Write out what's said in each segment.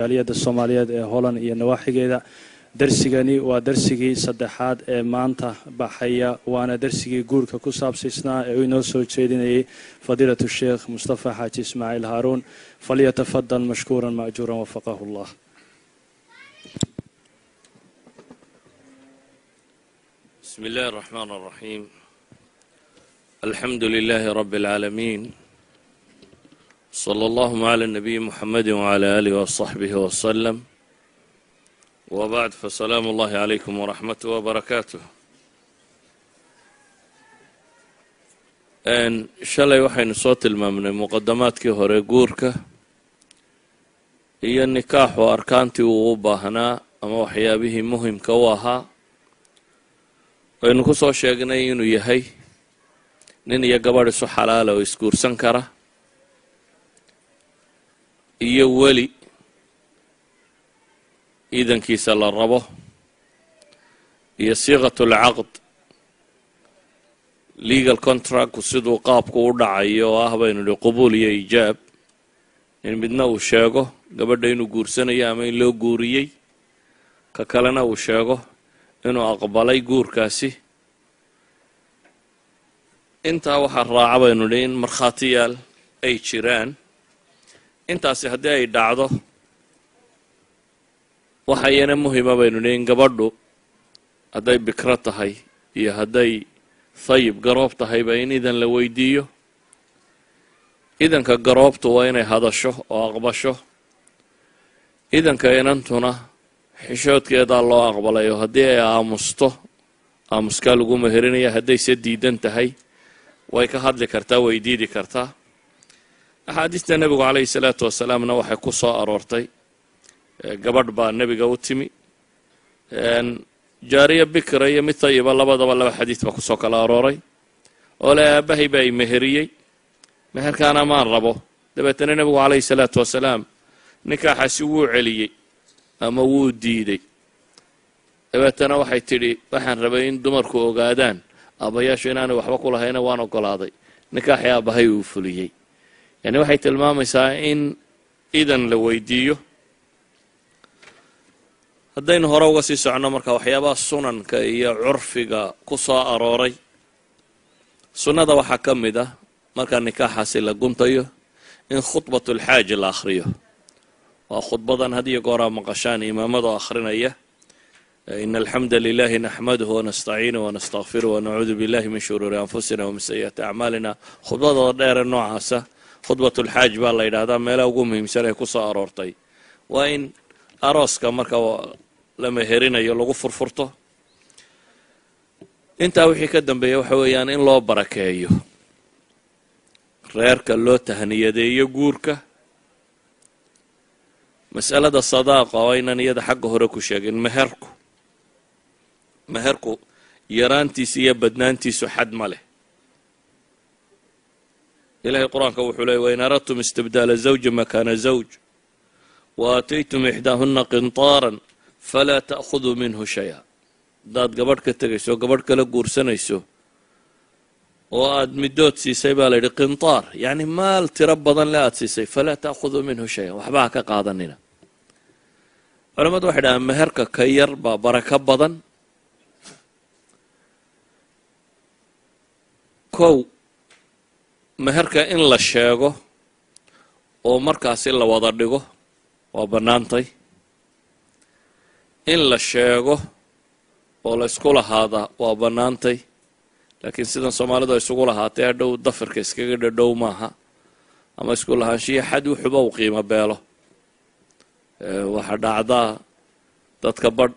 Jaaliyadda Soomaaliyeed ee Holland iyo nawaaxigeeda. Darsigani waa darsigii saddexaad ee maanta baxaya, waana darsigii guurka ku saabsiisnaa ee uu inoo soo jeedinayay fadiilatu Sheekh Mustafa Xaaji Ismaaciil Haaruun. Falyatafadal mashkuuran maajuuran wafaqahu llah. بسم الله الرحمن الرحيم، الحمد لله رب العالمين، صلى الله على النبي محمد وعلى آله وصحبه وسلم، وبعد، فسلام الله عليكم ورحمته وبركاته. Shalay waxaynu soo tilmaamnay muqadamaadkii hore guurka iyo nikaaxu arkaantii uu u baahnaa ama waxyaabihii muhimka u ahaa. Waynu ku soo sheegnay inuu yahay nin iyo gabadh isu xalaala oo isguursan kara, iyo weli iidankiisa la rabo, iyo siiqat lcaqd, legal contractku siduu qaabku u dhacayo oo ah baynu nihi qubuul iyo iijaab, in midna uu sheego gabadha inuu guursanayo ama in loo guuriyey, ka kalena uu sheego inuu aqbalay guurkaasi. Intaa waxaa raaca baynu nihi in markhaatiyaal ay jiraan. Intaasi haddii ay dhacdo, waxayana muhima baynu nihi in gabadhu hadday bikro tahay iyo hadday thayib garoob tahayba in idan la weydiiyo. Idanka garoobtu waa inay hadasho oo aqbasho, idanka inantuna xishoodkeedaa loo aqbalay, oo haddii ay aamusto aamuskaa lagu meherinaya, haddayse diidan tahay way ka hadli kartaa, way diidi kartaa. Axaadiista nebigu calayhi salaatu wasalaamna waxay ku soo aroortay gabadh baa nebiga u timi, jaariya bikra iyo mid tayiba, labadaba laba xadiis baa kusoo kala arooray, oo le aabbahay baa i meheriyey, meherkaana maan rabo. Dabeetana nebigu calayhi salaatu wasalaam nikaaxaasi wuu celiyey ama wuu diiday. Dabeetana waxay tidhi, waxaan rabay in dumarku ogaadaan aabbayaashu inaanay waxba ku lahayna, waan ogolaaday nikaaxii aabbahay uu fuliyey. Yani waxay tilmaamaysaa in idan la weydiiyo. Haddaynu hore uga sii soconno marka waxyaabaha sunanka iyo curfiga ku soo arooray, sunnada waxaa ka mid ah marka nikaaxaasi la guntayo in khudbatulxaaji la akhriyo. Waa khudbadan had iyo gooraa maqashaan imaamado akhrinaya: ina alxamda lilahi naxmaduhu wanastaciinuh wanastakfiruh wanacuudu billahi min shuruuri anfusina wamin sayi'aati acmaalina. Khudbadooda dheere noocaasa khudbatulxaaj baa la yidhahdaa. Meelaha ugu muhiimsan ee ku soo aroortay waa in arooska marka la meherinayo lagu furfurto. Intaa wixii ka dambeeya waxa weeyaan in loo barakeeyo reerka, loo tahniyadeeyo guurka. Masalada sadaaqa oo aynan iyada xagga hore ku sheegin, meherku yaraantiisa iyo badnaantiisu xad ma leh. Ilahay qur-aanka wuxuu leey: wain aradtum istibdaala zawji makaana zawj wa aataytum ixdaahuna qintaaran falaa ta'khuduu minhu shaya. Haddaad gabadh ka tegayso, gabadh kala guursanayso, oo aad middood siisay baa la yidhi qintaar, yacni maal tiro badan le aad siisay, falaa ta'khuduu minhu shayan, waxba ha ka qaadanina. Culammadu waxay dhahaan meherka ka yar baa barako badan. Kow, meherka in la sheego oo markaasi la wada dhigo waa bannaantay. In la sheego oo la isku lahaadaa waa bannaantay, laakiin sidan Soomaalidu ay isugu lahaatay hadhow dafirka iskaga dhadhow maaha, ama isku lahaanshiya xad wuxuba uu qiimo beelo. Waxaa dhacdaa dadka badh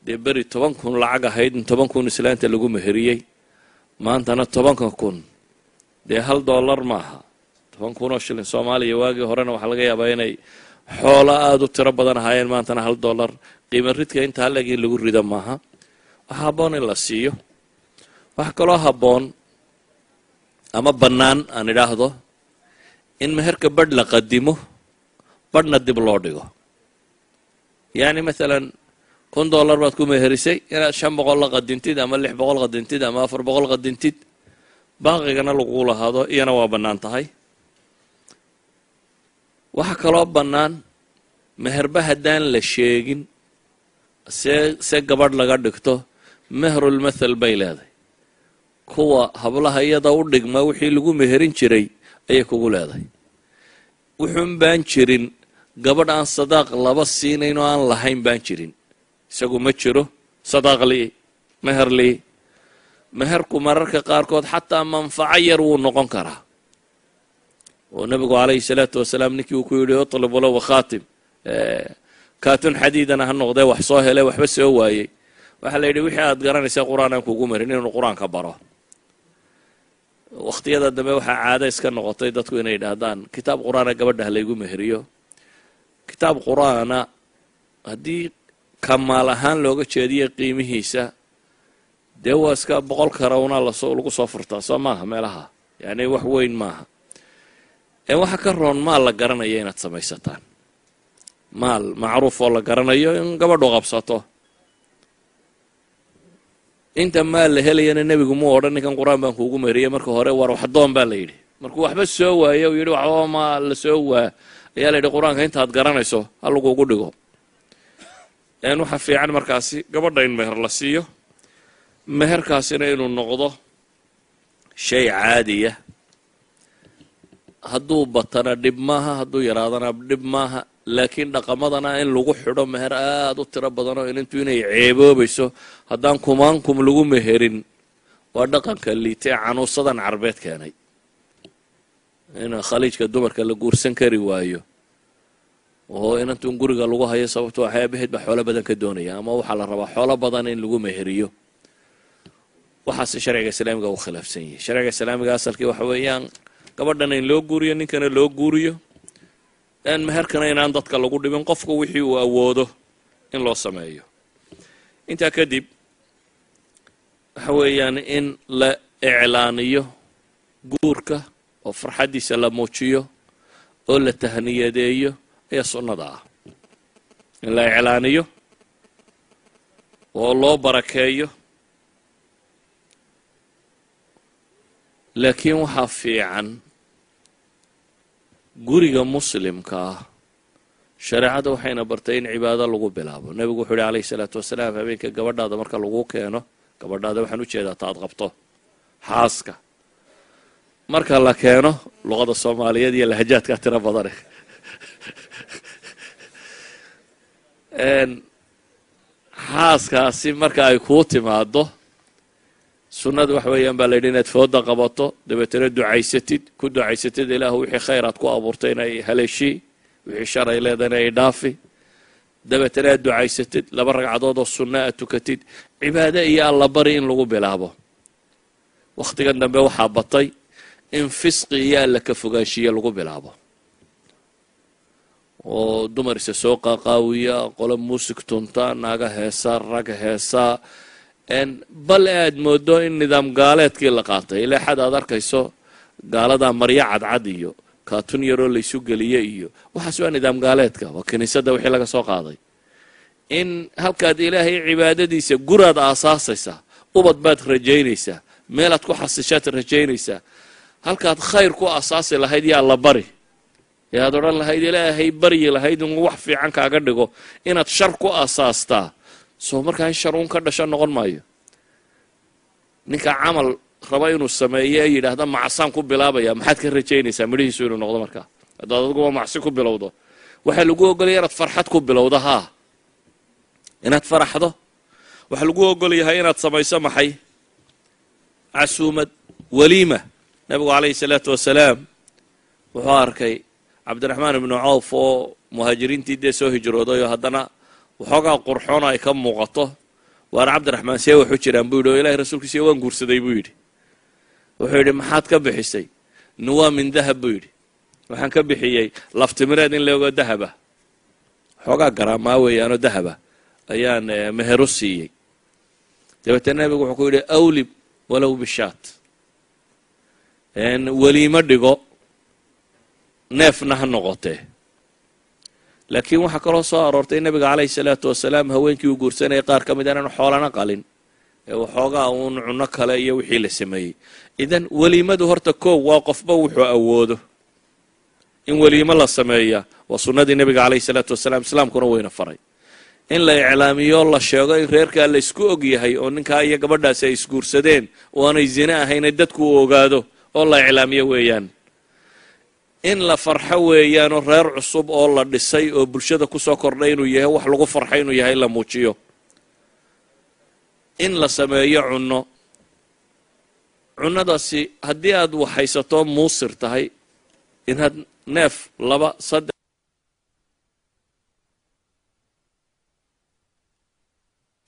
dee beri 10,000 lacag ahayd in 10,000 islaanta lagu meheriyey, maantana 10-ka kun dee $1 maaha. 10,000 oo shilin Soomaaliya waagii horena waxaa laga yaabaa inay xoolo aada u tiro badan ahaayeen, maantana $1 qiimo ridka inta halleg in lagu rido maaha. Waxaa habboon in la siiyo. Waxaa kaloo habboon ama bannaan aan idhaahdo in meherka badh la qadimo, badhna dib loo dhigo. Yacni mathalan $1,000 baad ku meherisay, inaad 500 la qadintid ama 600 qadintid ama 400 qadintid, baaqigana lagu lahaado, iyana waa bannaan tahay. Waxaa kaloo bannaan Meherba haddaan la sheegin, see gabadh laga dhigto, mehrulmathal bay leedahay. Kuwa hablaha iyada u dhigma wixii lagu meherin jiray ayay kugu leedahay. Wuxuun baan jirin gabadh aan sadaaq laba siinayn oo aan lahayn baan jirin. Isagu ma jiro sadaaq lii, meher lii. Meherku mararka qaarkood xataa manfaco yar wuu noqon karaa, oo nebigu calayhi salaatu wasalaam ninkii uu ku yidhi utlib walow khaatim, kaatun xadiidana ha noqdee, wax soo hele waxba soo waayey, waxaa la yidhi wixii aad garanaysaa qur-aan aan kugu marin, inuu qur-aanka baro. Wakhtiyada dambe waxaa caado iska noqotay dadku inay yidhaahdaan kitaab qur-aana gabadha ha laygu meheriyo. Kitaab qur-aana haddii kamaal ahaan looga jeediyo qiimihiisa, dee waa iska 100 karawna lasoo lagu soo furtaa, soo maaha? Meelaha yacni wax weyn maaha. Ee waxa ka roon maal la garanayo inaad samaysataan, maal macruuf oo la garanayo in gabadhu qabsato. Inta maal la helayana nebigu muu odhan ninkan qur-aan baan kuugu meheriyey. Marka hore war waxdoon baa la yidhi. Markuu waxba soo waaye uu yidhi waxba ma la soo waa, ayaa la yidhi qur-aanka intaad garanayso ha lagugu dhigo. Waxaa fiican markaasi gabadha in meher la siiyo, meherkaasina inuu noqdo shay caadiya. Hadduu batana dhib maaha, hadduu yaraadana dhib maaha, laakiin dhaqamadana in lagu xidho meher aada u tiro badanoo inantu inay ceeboobayso haddaan kumaankum lagu meherin waa dhaqanka liita ee canuusadan carbeed keenay in khaliijka dumarka la guursan kari waayo oo inantu in guriga lagu hayo. Sababto waxay aabaheed baa xoolo badan ka doonaya, ama waxaa la rabaa xoolo badan in lagu meheriyo. Waxaase sharciga islaamiga u khilaafsan yahay. Sharciga islaamiga asalkii waxa weeyaan gabadhana in loo guuriyo, ninkana loo guuriyo, meherkana inaan dadka lagu dhibin, qofku wixii uu awoodo in loo sameeyo. Intaa kadib waxa weeyaan in la iclaaniyo guurka oo farxaddiisa la muujiyo oo la tahniyadeeyo ayaa sunnada ah, in la iclaaniyo oo loo barakeeyo. Laakiin waxaa fiican guriga muslimka ah, shareecada waxayna bartay in cibaado lagu bilaabo. Nebigu wuxuu yihi calayhi salaatu wasalaam, habeenka gabadhaada marka lagu keeno, gabadhaada waxaan ujeedaa ta aad qabto, xaaska marka la keeno, luqada soomaaliyeed iyo lahajaadkaa tiro badane, xaaskaasi marka ay kuu timaado, sunnadu waxa weeyaan baa la yidhi inaad fooda qabato, dabeetana ducaysatid, ku ducaysatid ilaahu wixii khayr aad ku abuurtay inay haleeshii, wixii shar ay leedahayna ay dhaafi. Dabeetana aad ducaysatid, 2 ragcadood oo sunno aad tukatid, cibaado iyo alla bari in lagu bilaabo. Wakhtigan dambe waxaa batay in fisqi iyo alla ka fogaanshiye lagu bilaabo, oo dumar isa soo qaaqaawiya, qolo muusig tunta, naaga heesa, rag heesa, bal aad moodo in nidaam gaaleedkii la qaatay. Ilaa xad aad arkayso gaaladaa maryo cadcad iyo kaatun yaroo laysu geliye iyo waxaas waa nidaam gaaleedka, waa kiniisadda wixii laga soo qaaday. In halkaad ilaahay cibaadadiisa, guraad aasaasaysaa, ubad baad rajaynaysaa, meelaad ku xasishaad rajaynaysaa, halkaad khayr ku asaasi lahayd yaa la bari ee aad odhan lahayd ilaahay baryi lahayd inuu wax fiican kaaga dhigo, inaad shar ku asaastaa, soo markaa in shar uun ka dhasho noqon maayo. Ninka camal raba inuu sameeyo ee yidhaahda macsaan ku bilaabaya, maxaad ka rajaynaysaa midhihiisu inuu noqdo? Markaa haddaad adiguba macsi ku bilowdo, waxaa lagu ogolaya inaad farxad ku bilowdo, haa, inaad faraxdo waxaa lagu ogol yahay, inaad samayso maxay, casuumad, waliima. Nabigu calayhi salaatu wasalaam wuxuu arkay Cabdiraxmaan ibnu Cawf oo muhaajiriintii dee soo hijrooday oo haddana waxoogaa qurxoon ay ka muuqato. Waar Cabdiraxmaan, see waxu jiraan? buu yidhi. Oo ilahay rasuulkiisiya waan guursaday buu yidhi. Wuxuu yidhi maxaad ka bixisay? Nuwaa min dahab buu yidhi, waxaan ka bixiyey laftimireed in leego dahaba, xoogaa garaamaa weeyaanoo dahaba ayaan meheru siiyey. Dabeetana nebigu wuxuu ku yidhi awlib walow bishaat, weliimo dhigo, neefna ha noqotee. Laakiin waxaa kaloo soo aroortay nebiga calayhi salaatu wasalaam haweenkii uu guursanayay qaar ka mid a inaanu xoolana qalin ee waxoogaa uun cunno kale iyo wixii la sameeyey. Idan weliimadu horta koow waa qofba wuxuu awoodo. In weliimo la sameeya waa sunnadii nebiga calayhi salaatu wasalaam, islaamkuna wayna faray. In la iclaamiyo, la sheego in reerkaa la isku og yahay oo ninkaa iyo gabadhaasi ay isguursadeen oo aanay zine ahayna dadku uu ogaado oo la iclaamiyo weeyaan. In la farxo weeyaanoo reer cusub oo la dhisay oo bulshada kusoo kordhay inuu yahay wax lagu farxay inuu yahay la muujiyo. In la sameeyo cunno. Cunnadaasi haddii aad waxaysato muusir tahay, inaad neef 2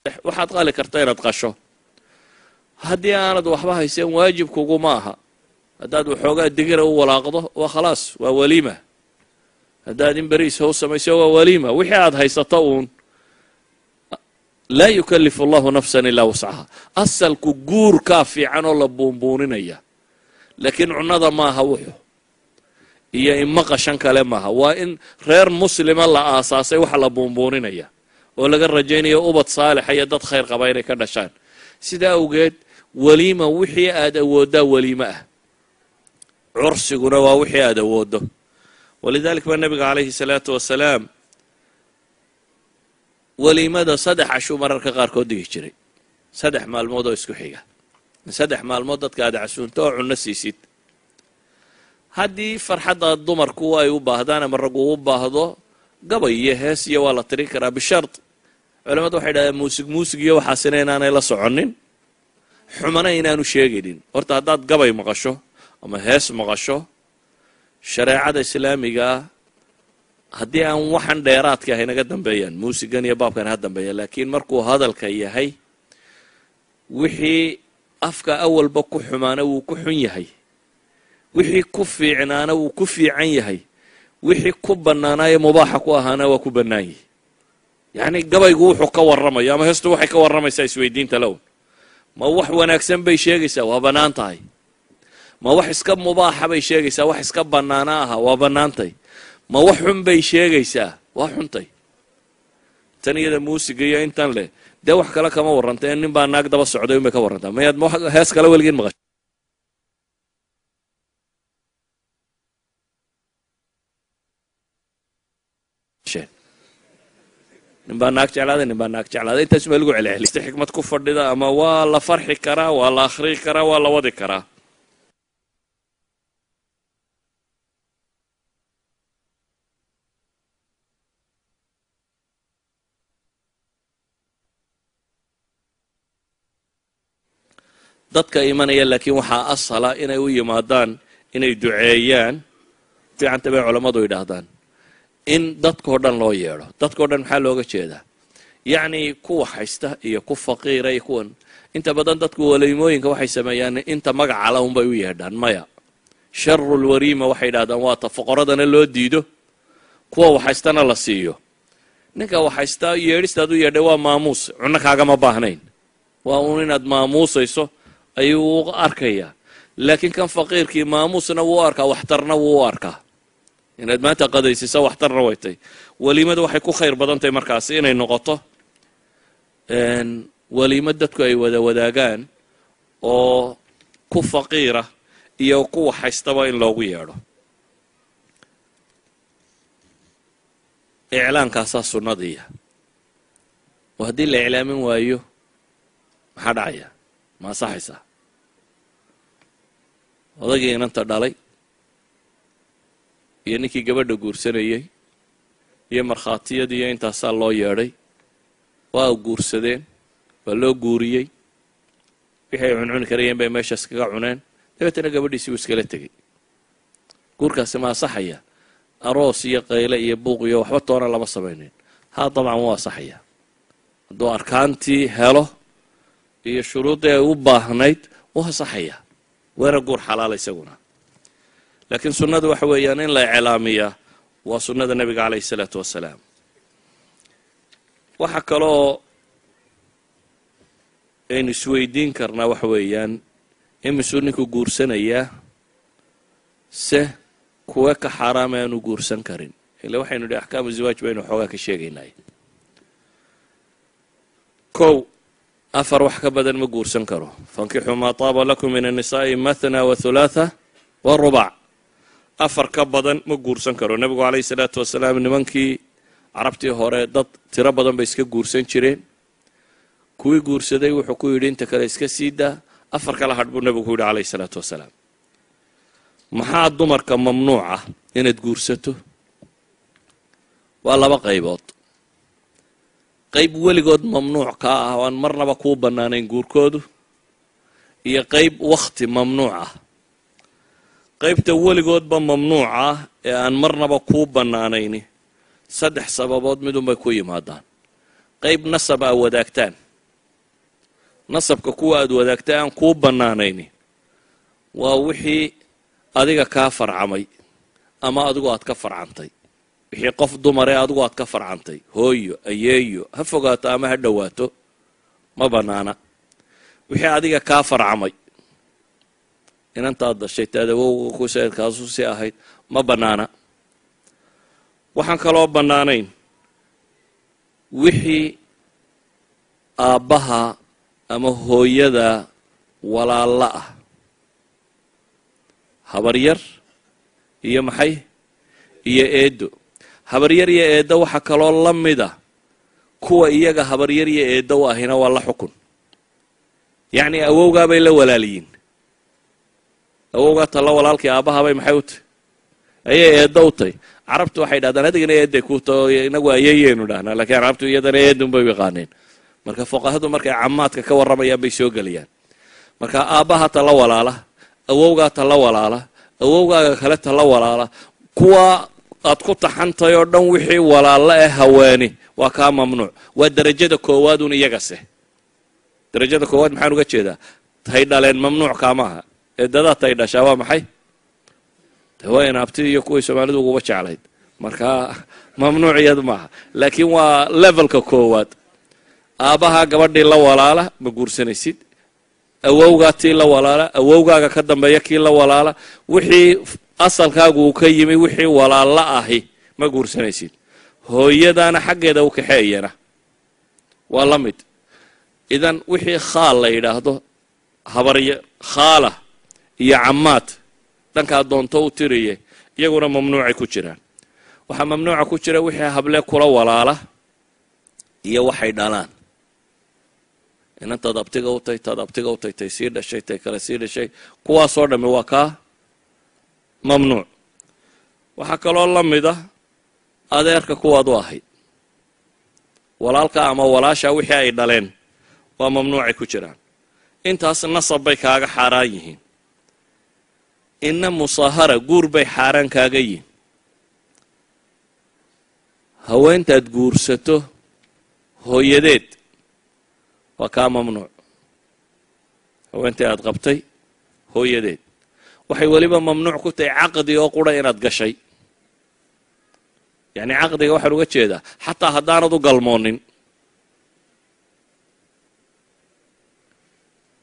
3 waxaad qali karta inaad qasho. Haddii aanad waxba hayseen, waajib kuguma aha. Haddaad waxoogaa digira u walaaqdo, waa khalaas, waa waliima. Haddaad in beriis how samayso, waa waliima. Wixii aad haysato uun. Laa yukalifu allahu nafsan ilaa wuscaha. Asalku guurkaa fiican oo la buunbuuninaya, laakiin cunnada maaha wuxu iyo ima qashan kale maaha. Waa in reer muslima la aasaasay waxa la buunbuuninaya oo laga rajaynayo ubad saalixa iyo dad khayr qaba inay ka dhashaan. Sidaa awgeed weliima wixii aad awooddaa weliime ah, cursiguna waa wixii aad awooddo. Walidalik baa nabiga calayhi salaatu wasalaam weliimada 3 cashuu mararka qaarkood dhigi jiray, 3 maalmood oo isku xiga, 3 maalmood dadka aad casuunto oo cunno siisid. Haddii farxadda dumarku ay u baahdaan ama raggu u baahdo, gabay iyo hees iyo waa la tirin karaa, bishard culamadu waxay dhahdeen muusig muusig iyo waxaasina inaanay la soconin, xumana inaanu sheegaynin. Horta haddaad gabay maqasho ama hees maqasho, shareecada islaamiga ah haddii aan waxan dheeraadka ah inaga dambeeyaan, muusigan iyo baabkan ha dambeeya, laakiin markuu hadalka yahay, wixii afka awalba ku xumaana wuu ku xun yahay, wixii ku fiicnaana wuu ku fiican yahay, wixii ku bannaanaayo mubaaxa ku ahaana waa ku bannaan yahay. Yacni gabaygu wuxuu ka warramayo ama heestu waxay ka warramaysaa isweydiinta lown. Ma wax wanaagsan bay sheegaysaa? Waa bannaan tahay. Ma wax iska mubaaxa bay sheegaysaa? Wax iska bannaana aha, waa bannaantay. Ma wax xun bay sheegaysaa? Waa xuntay. Tan iyada muusiga iyo intan leh dee wax kale kama warranta ee nin baa naag daba socday unbay ka warrantaa. Mayaad ma hees kale weligiin maqasheen? Nin baa naag jeclaaday, nin baa naag jeclaaday, intaas baa lagu celceliy. Xikmad ku fadhida ama waa la farxi karaa, waa la akhriyi karaa, waa la wadi karaa. Dadka imanaya laakiin waxaa asala inay u yimaadaan inay duceeyaan. Fiicanta bay culammadu yidhaahdaan in dadkao dhan loo yeedho. Dadkao dhan maxaa looga jeedaa? Yacni kuwa haysta iyo ku faqiira iyo kuwan. Inta badan dadku waliimooyinka waxay sameeyaan inta magacala unbay u yeedhaan. Maya, sharulwariima waxay yidhahdaan waa ta foqoradana loo diido, kuwa waxhaystana la siiyo. Ninka waxhaystaa yeedhistaad u yeedhay waa maamuus, cunno kaagama baahnayn, waa uun inaad maamuusayso ayuu u arkayaa. Laakiin kan faqiirkii maamuusna wuu u arkaa, waxtarna wuu u arkaa. Inaad maanta qadaysisa waxtarna way tay. Waliimada waxay ku khayr badan tahay markaasi inay noqoto waliimo dadku ay wada wadaagaan oo ku faqiira iyo kuwa haystaba in loogu yeedho. Iclaankaasaa sunnadiiya. Oo haddii la iclaamin waayo maxaa dhacaya? Ma asaxaysaa? Odagii inanta dhalay iyo ninkii gabadha guursanayey iyo markhaatiyadiiyo intaasaa loo yeedhay, waa guursadeen, waa loo guuriyey, wixii ay cuncuni karayeen bay meeshaas kaga cuneen, dabeetana gabadhiisii wuu iskala tegey. Guurkaasi ma asaxaya? Aroos iyo qayle iyo buuq iyo waxba toona lama samaynin. Haa, dabcan wuu asaxaya hadduu arkaantii helo iyo shuruuddii ay u baahnayd, wuu asaxaya, waana guur xalaala isaguna. Laakiin sunnadu waxa weeyaan in la iclaamiyaa, waa sunnada nebiga calayhi isalaatu wasalaam. Waxa kaloo aynu isweydiin karnaa waxa weeyaan, imisuu ninku guursanayaa, se kuwe ka xaaraama aanu guursan karin? Ila waxaynu idhi axkaamu zawaaj baynu xoogaa ka sheegaynay. Kow, 4 wax ka badan ma guursan karo. Fankixuu maa taaba lakum min annisaa'i mathna wa thulaatha wa rubac. Afar ka badan ma guursan karo. Nebigu calayhi salaatu wasalaam, nimankii carabtii hore dad tiro badan bay iska guursan jireen. Kuwii guursaday wuxuu ku yidhi, "Inta kale iska sii daa, afar kala hadh," buu nebigu ku yidhi calayhi salaatu wasalaam. Maxaa dumarka mamnuuca inaad guursato? Waa laba qaybood. Qayb weligood mamnuuc ka ah oo aan marnaba kuu bannaanayn guurkoodu, iyo qayb wakhti mamnuuc ah. Qaybta weligoodba mamnuuc ah ee aan marnaba kuu bannaanayni saddex sababood midunbay ku yimaadaan. Qayb nasab aa wadaagtaan. Nasabka kuwa aad wadaagtay aan kuu bannaanayni waa wixii adiga kaa farcamay ama adigu aad ka farcantay. Wixii qof dumaree adigu aad ka farcantay, hooyo, ayeeyo, ha fogaato ama ha dhowaato, ma bannaana. Wixii adiga kaa farcamay, inantaad dashay, taad awowga kuseedkaasu si ahayd, ma bannaana. Waxaan kaloo bannaanayn wixii aabbaha ama hooyada walaalla ah, habaryar iyo maxay iyo eeddo. Habaryar iyo eeddo waxaa kaloo la mida kuwa iyaga habaryar iyo eeddo u ahina waa la xukun. Yacni awowgaabay la walaaliyiin. Awowgaa talla walaalkii aabbahabay maxay u tahy? Ayay eeddo u tahy. Carabtu waxay dhahdaan, adigana eedday kuu taho. Inagu ayeeyaynu dhahnaa, lakiin carabtu iyadana eedun bay u yaqaaneen. Marka fuqahadu markay camaadka ka warramayaan bay soo gelayaan. Marka aabbaha tala walaala, awowgaa tala walaala, awowgaaga kale tala walaala, kuwa aad ku taxantay oo dhan, wixii walaalla ee haweeni waa kaa mamnuuc. Waa derajada koowaad un iyagase. Derajada koowaad maxaan uga jeedaa? Tay dhaleen mamnuuc kaamaaha. Eedadaa tay dhashaa waa maxay? De waa inaabti iyo kuway Soomaalidu uguba jeclayd. Marka mamnuuc iyadu maaha, laakiin waa levelka koowaad. Aabbaha gabadhii la walaala ma guursanaysid. Awowgaa tii la walaala, awowgaaga ka dambeeya kii la walaala, wixii asalkaagu uu ka yimi wixii walaalla ahi ma guursanaysid. Hooyadaana xaggeeda u kaxeeyana waa la mid. Idan wixii khaal la yidhaahdo, habarya, khaala iyo camaad, dhankaa doonto u tiriye, iyaguna mamnuucay ku jiraan. Waxaa mamnuuca ku jira wixii hable kula walaala iyo waxay dhalaan. Inantaad abtiga u tay, taad abtiga u tay, tay sii dhashay, tay kale sii dhashay, kuwaasoo dhammi waa kaa mamnuuc. Waxaa kaloo la mid ah adeerka kuwaad u ahayd, walaalka ama walaasha wixii ay dhaleen waa mamnuucay ku jiraan. Intaas nasab bay kaaga xaaraan yihiin. Inna musaahara, guur bay xaaraan kaaga yihiin. Haweentaad guursato hooyadeed waa kaa mamnuuc. Haweentii aad qabtay hooyadeed waxay weliba mamnuuc ku tahay caqdi oo qura inaad gashay. Yacni caqdiga waxaan uga jeedaa xataa haddaanad u galmoonin.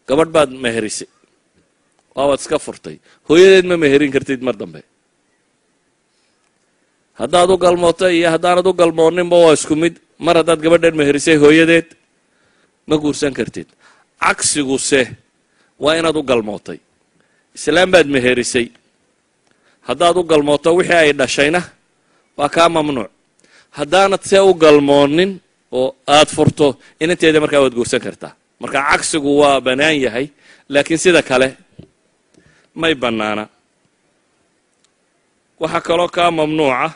Gabadh baad meherisay, waabaad iska furtay, hooyadeed ma meherin kartid mar dambe. Haddaad u galmootay iyo haddaanad u galmooninba waa isku mid. Mar haddaad gabadhan meherisay, hooyadeed ma guursan kartid. Cagsiguse waa inaad u galmootay. Islaam baad meherisay, haddaad u galmooto wixii ay dhashayna waa kaa mamnuuc. Haddaanad see u galmoonin oo aad furto inanteeda, markaa waad guursan kartaa. Marka cagsigu waa bannaan yahay, laakiin sida kale may bannaana. Waxaa kaloo kaa mamnuuca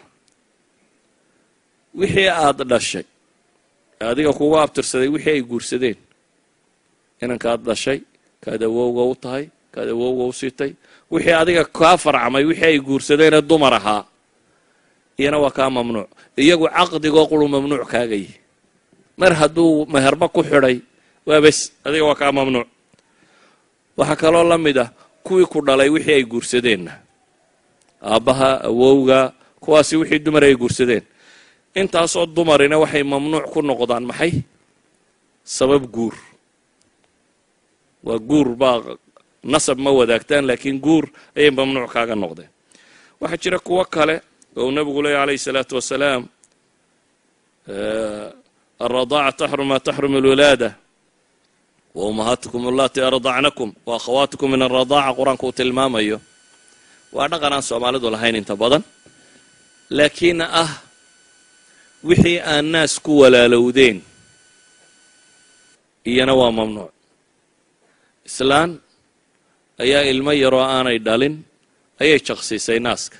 wixii aad dhashay, adiga kugu abtirsaday, wixii ay guursadeen. Inankaad dhashay, kaad awowga u tahay, kaad awowga u siitay, wixii adiga kaa farcamay wixii ay guursadeenee dumar ahaa, iyana waa kaa mamnuuc. Iyagu caqdigoo quru mamnuuc kaaga yihi. Mar hadduu meherba ku xidhay, waa bes, adiga waa kaa mamnuuc. Waxaa kaloo la mid ah kuwii ku dhalay wixii ay guursadeenna, aabbaha, awowga, kuwaasi wixii dumar ay guursadeen. Intaasoo dumarina waxay mamnuuc ku noqdaan maxay? Sabab guur. Waa guur baa, nasab ma wadaagtaan, laakiin guur ayay mamnuuc kaaga noqdeen. Waxaa jira kuwo kale oo uu nebigu leeyay calayhi salaatu wasalaam, "Alradaaca taxrum ma taxrum alwilaada, wa ummahaatukum allati ardacnakum wa akhawaatukum min alradaaca." Qur-aanku uu tilmaamayo Waa dhaqan aan Soomaalidu lahayn inta badan, laakiin ah wixii aan naas ku walaalowdeen iyana waa mamnuuc. Islaan ayaa ilmo yaroo aanay dhalin ayay jaqsiisay naaska.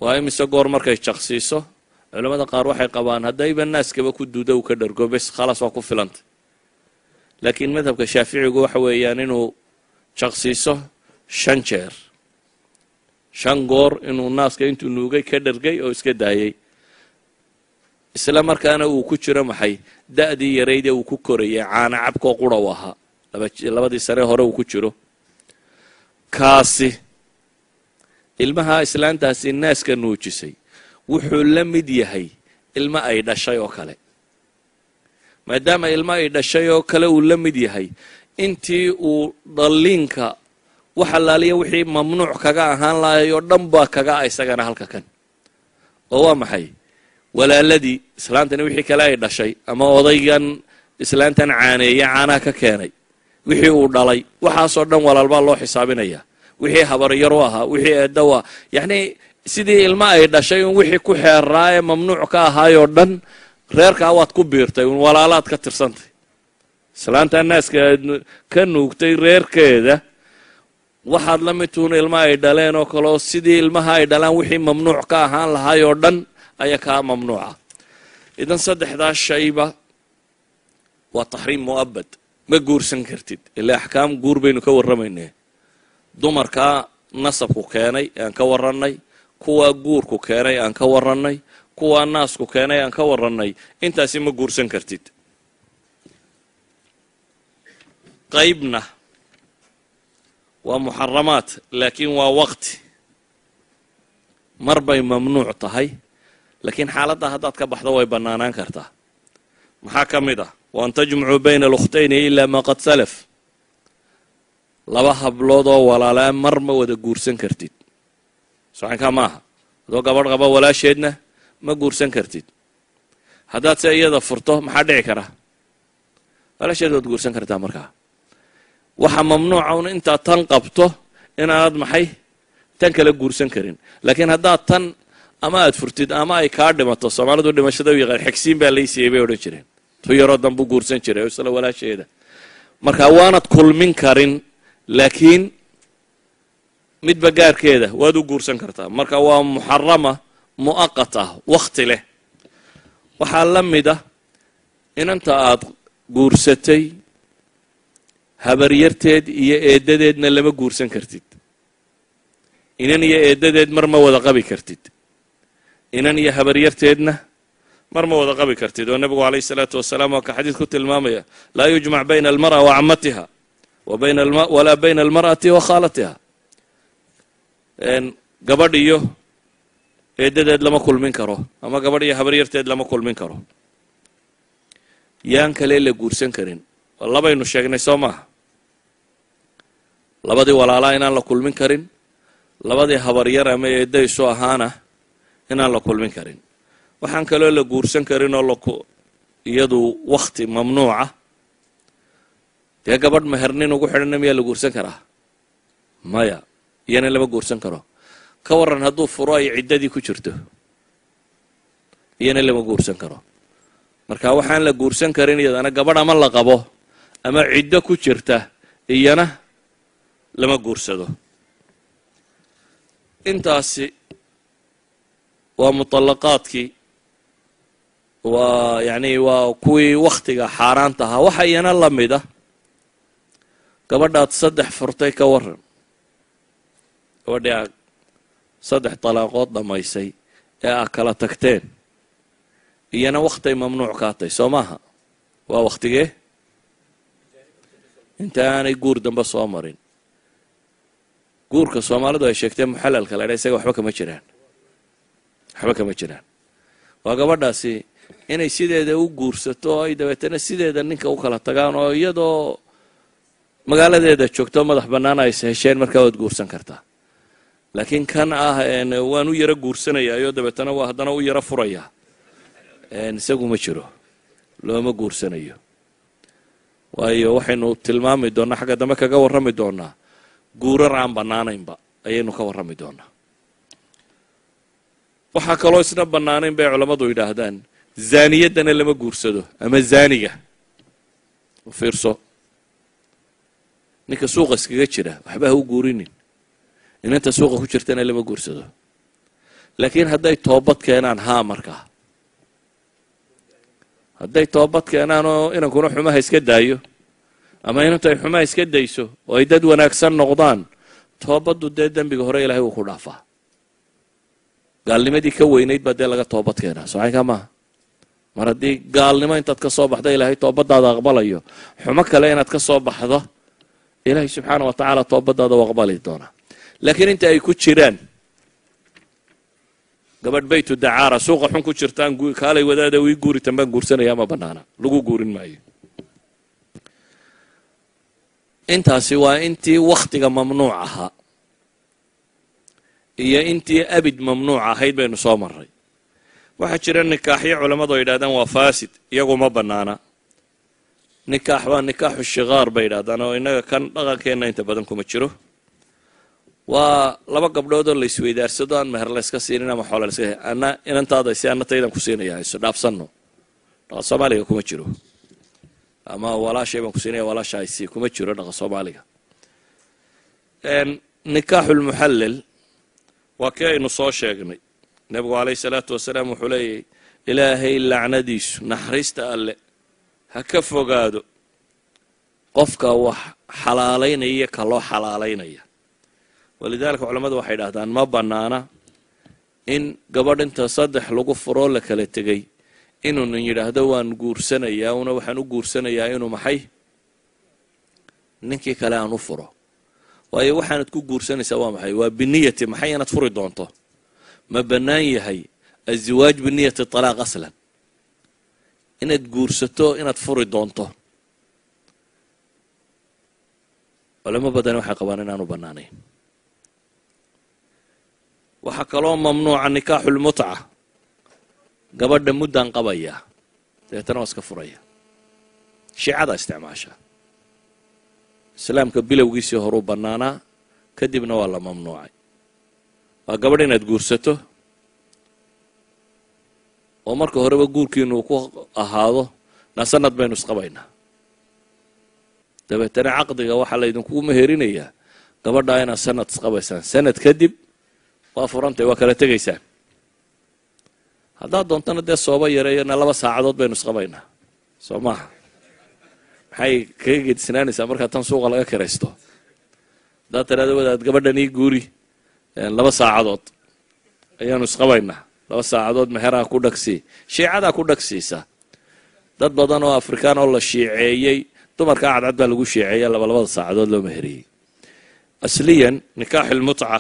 Waa imise goor markay jaqsiiso? Culamada qaar waxay qabaan haddayba naaskaba ku duudo u ka dhargo, bes khalaas, waa ku filantay. Laakiin madhabka Shaaficigu waxa weeyaan inuu jaqsiiso 5 jeer, 5 goor inuu naaska intuu nuugay ka dhargay oo iska daayay, isla markaana uu ku jiro maxay da'dii yarayd ee uu ku korayay caana cabkoo qura u ahaa 2dii sare hore uu ku jiro. Kaasi ilmaha islaantaasi naaska nuujisay wuxuu la mid yahay ilmo ay dhashay oo kale. Maadaama ilmo ay dhashay oo kale uu la mid yahay, intii uu dhalliinka wax allaaliya wixii mamnuuc kaga ahaan lahay oo dhan baa kaga ah isagana halka kan. Oo waa maxay? Walaaladii islaantani wixii kale ay dhashay, ama odaygan islaantan caaneeye caanaha ka keenay wixii uu dhalay, waxaasoo dhan walaalbaa loo xisaabinaya. Wixii habaryar u ahaa, wixii eedda u ah, yacni sidii ilmo ay dhashay un wixii ku xeeraa ee mamnuuc ka ahaayoo dhan reerkaa waad ku biirtay un, walaalaad ka tirsantay. Islaantaa naaska ka nuugtay reerkeeda waxaad la mid tuun ilmo ay dhaleen oo kaleo, sidii ilmaha ay dhalaan wixii mamnuuc ka ahaan lahaayoo dhan ayaa kaa mamnuuca. Idan saddexdaas shayba waa taxriim mu'abad, ma guursan kartid. Ilaa axkaam guur baynu ka warramaynee, dumarkaa nasabku keenay aan ka warrannay, kuwaa guurku keenay aan ka warrannay, kuwaa naasku keenay aan ka warrannay, intaasi ma guursan kartid. Qaybna waa muxaramaat, laakiin waa waqti mar bay mamnuuc tahay, laakiin xaaladda haddaad ka baxdo way bannaanaan kartaa. Maxaa ka mid ah? Wa an tajmacuu bayna alukhtayni ilaa maa qad salaf. Laba hablood oo walaalaa mar ma wada guursan kartid, socankaa maaha. Adoo gabadh qaba walaasheedna ma guursan kartid. Haddaad se iyada furto maxaa dhici kara? Walaasheed waad guursan kartaa. Markaa waxaa mamnuuca un intaad tan qabto inaanad maxay tan kala guursan karin. Laakiin haddaad tan ama aad furtid ama ay kaa dhimato, Soomaalidu dhimashada u yaqaan xigsiin baa laysiiyey bay odhan jireen, tu yaroo danbuu guursan jiray oo isla walaasheeda. Marka waanad kulmin karin, laakiin midba gaarkeeda waad u guursan kartaa. Marka waa muxarama mu'aqat ah, wakhti leh. Waxaa la mid ah inanta aad guursatay habaryarteed iyo eeddadeedna lama guursan kartid. Inan iyo eeddadeed mar ma wada qabi kartid, inan iyo habaryarteedna mar ma wada qabi kartid. Oo nebigu calayhi salaatu wasalaam waa ka xadiid ku tilmaamaya laa yujmac bayna almar'a wa camatiha walaa bayna almar'ati wa khaalatiha. Gabadh iyo eeddadeed lama kulmin karo, ama gabadh iyo habaryarteed lama kulmin karo. Yaan kale la guursan karin labaynu sheegnay, soo maaha? Labadii walaalaa inaan la kulmin karin, labadii habaryar ama eedda isu ahaana inaan la kulmin karin. Waxaan kaloo la guursan karin oo iyadu wakti mamnuuca, dee gabadh mehernin ugu xidhanna miyaa la guursan karaa? Maya, iyana lama guursan karo. Ka warran hadduu furo ay ciddadii ku jirto? Iyana lama guursan karo. Marka waxaan la guursan karin iyadana gabadh ama la qabo ama ciddo ku jirta, iyana lama guursado. Intaasi waa muطallaqaadkii, waa yacni waa kuwii wakhtiga xaaraanta ahaa. Waxa iyana la mid ah gabadhaad 3 furtay. Ka warran gabadhii aad 3 talaaqood dhammaysay ee aad kala tagteen? Iyana wakhtay mamnuuc kaa tahay, soo maaha? Waa wakhtigee? Inta aanay guur dambe soo marin. Guurka Soomaalidu ay sheegteen muxalalka la dha, isaga waxba kama jiraan, waxba kama jiraan. Waa gabadhaasi inay sideeda u guursato oo ay dabeetana sideeda ninka u kala tagaan, oo iyadoo magaaladeeda joogto madax bannaan ay is hesheen, markaa waad guursan kartaa. Laakiin kan ah waan u yaro guursanayaayo dabeetana waa haddana u yaro furayaa, isagu ma jiro, looma guursanayo. Waayo waxaynu tilmaami doonnaa, xagga dambe kaga warrami doonaa guurar aan bannaanaynba. Ayaynu ka warrami doonaa. Waxaa kaloo isna bannaanayn bay culammadu yidhaahdaan, zaaniyaddana lama guursado ama zaaniga. U fiirso, ninka suuqa iskaga jira waxba ha u guurinin, inanta suuqa ku jirtana lama guursado. Laakiin hadday toobad keenaan, haa, markaa hadday toobad keenaan oo inankuna xumaha iska daayo ama inantu ay xumaha iska dayso oo ay dad wanaagsan noqdaan, toobaddu dee dembiga hore Ilahay uu ku dhaafaa. Gaalnimadii ka weynayd baa dee laga toobad keenaa, socaynkaa maaha? Mar haddii gaalnimo intaad ka soo baxda Ilaahay toobadaada aqbalayo, xumo kale inaad ka soo baxdo Ilaahay subxaana wa tacaala toobadaada u aqbali doonaa. Laakiin inta ay ku jiraan gabadh baytu dacaara, suuqa xun ku jirtaan, "Kaalay wadaada, wii guuritan baan guursanaya," ma banaana, lagu guurin maayo. Intaasi waa intii wakhtiga mamnuuc ahaa iyo intii abid mamnuuc ahayd baynu soo maray. Waxaa jira nikaaxyo culammadu ay yidhahdaan waa faasid, iyagu ma bannaana. Nikaax waa nikaaxu shikaar bay yidhahdaan, oo innaga kan dhaqankeenna inta badan kuma jiro. Waa laba gabdhood oo la isweydaarsado, aan meher layska siinin ama xoola layska, "Ana inantaada si, ana taydan ku siinaya, isu dhaafsanno." Dhaqan Soomaaliga kuma jiro. Ama "Walaashay baan ku siinaya, walaasha aysi," kuma jiro dhaqan Soomaaliga. Nikaaxulmuxallil waa kii aynu soo sheegnay. Nebigu calayhi salaatu wasalaam wuxuu leeyahy, Ilaahay lacnadiisu, naxariista Alle ha ka fogaado qofka wax xalaalaynaya, ka loo xalaalaynaya. Walidaalika culammadu waxay idhahdaan ma bannaana in gabadh inta saddex lagu furoo la kala tegey inuunan yidhaahdo, "Waan guursanayaa una waxaan u guursanayaa inuu maxay ninkii kale aan u furo." Waayo, waxaanad ku guursanaysaa waa maxay? Waa biniyati maxay? Inaad furi doonto. Ma bannaan yahay aziwaaj biniyati talaaq aslan, inaad guursato inaad furi doonto? Culamo badani waxay qabaan inaanu bannaanayn. Waxaa kaloo mamnuuca nikaaxulmutca. Gabadha muddaan qabaya, dabeetana waa iska furaya. Shiicada isticmaasha. Islaamka bilowgiisii horuu bannaanaa, kadibna waa la mamnuucay. Waa gabadh inaad guursato oo marka horeba guurkiinu uu ku ahaado, "Na sanad baynu isqabaynaa," dabeetana caqdiga waxaa laydinkugu meherinayaa gabadhaa inaad sanad isqabaysaan, sanad kadib waa furantay, waa kala tegaysaan. Haddaad doontana dee sooba yareeyo, "Na 2 saacadood baynu isqabaynaa," soo maaha? Maxay kaga gedisnaanaysaa markaa tan suuqa laga kiraysto? Haddaad tiraado, "Wadaad, gabadhan ii guuri, 2 saacadood ayaanu isqabaynaa," 2 saacadood meheraa ku dhagsii. Shiicadaa ku dhagsiisa. Dad badan oo Afrikaan oo la shiiceeyey, dumarkaa cadcad baa lagu shiiceeya, labada saacadood loo meheriyey. Asliyan nikaaxilmutca